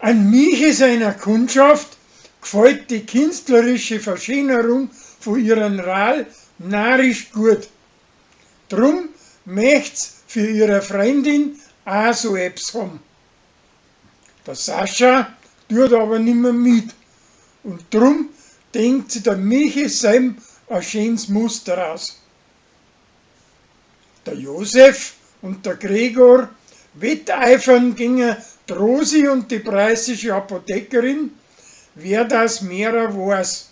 An Michi seiner Kundschaft gfallt die künstlerische Verschönerung vo ihrem Ral narrisch gut. Drum möcht's für ihre Freundin aa so ebbs hom. Der Sascha tut aber nimmer mit und drum denkt si der Michi selb a scheens Muster aus. Der Josef und der Gregor wetteifern gegen d'Rosi und die preußische Apothekerin, wer das mehrer woaß.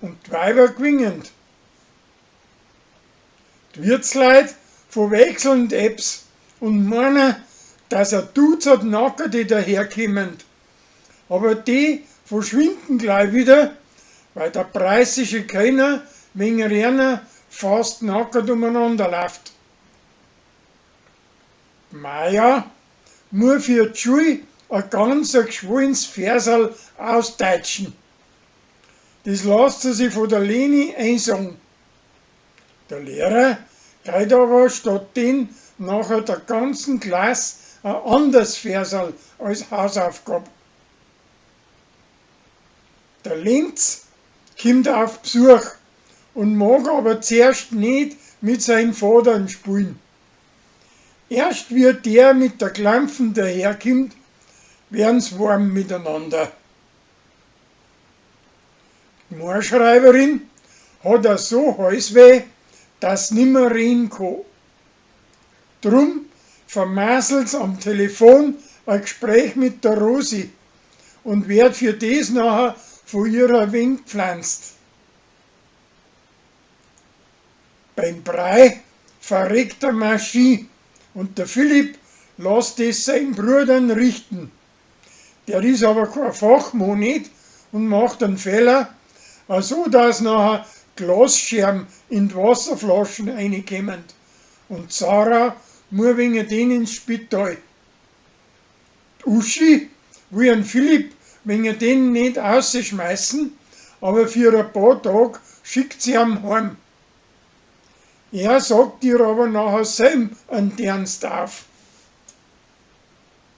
Und d'Weiber gwingen't. D'Wirtsleit verwechseln ebbs und moanen, dass a Dutzend Nackerte daherkemment. Aber die verschwinden glei wieder, weil der preußische Kellner wegen ihnen fast nackert umeinander lauft. D'Maja muaß für d'Schul a ganz a gschwollens Verserl ausdeitschen. Des lasst sie sich von der Leni einsagen. Der Lehrer kriegt aber statt den nachher der ganzen Klass a anders Verserl als Hausaufgab. Der Lenz kimmt auf Besuch und mag aber zuerst ned mit sein Vatern spielen. Erst wie der mit der Klampfn daherkimmt, wern's warm miteinander. D'Moorschreiberin hat a so Halsweh, dass nimmer reden kann. Drum vermasselt's am Telefon a Gespräch mit der Rosi und werd für des nachher von ihr a weng gpflanzt. Beim Brei verreckt a Maschine und der Philipp lasst des sein Brudern richten. Der is aber kein Fachmann ned und macht an Fehler, aso dass nachher Glasscherben in d'Wasserflaschen einikemment und d'Sarah muaß wegen den ins Spital. D'Uschi will an Philipp wegen den ned ausschmeißen, aber für a paar Tag schickt sie am heim. Er sagt ihr aber nachher selb an Dienst auf.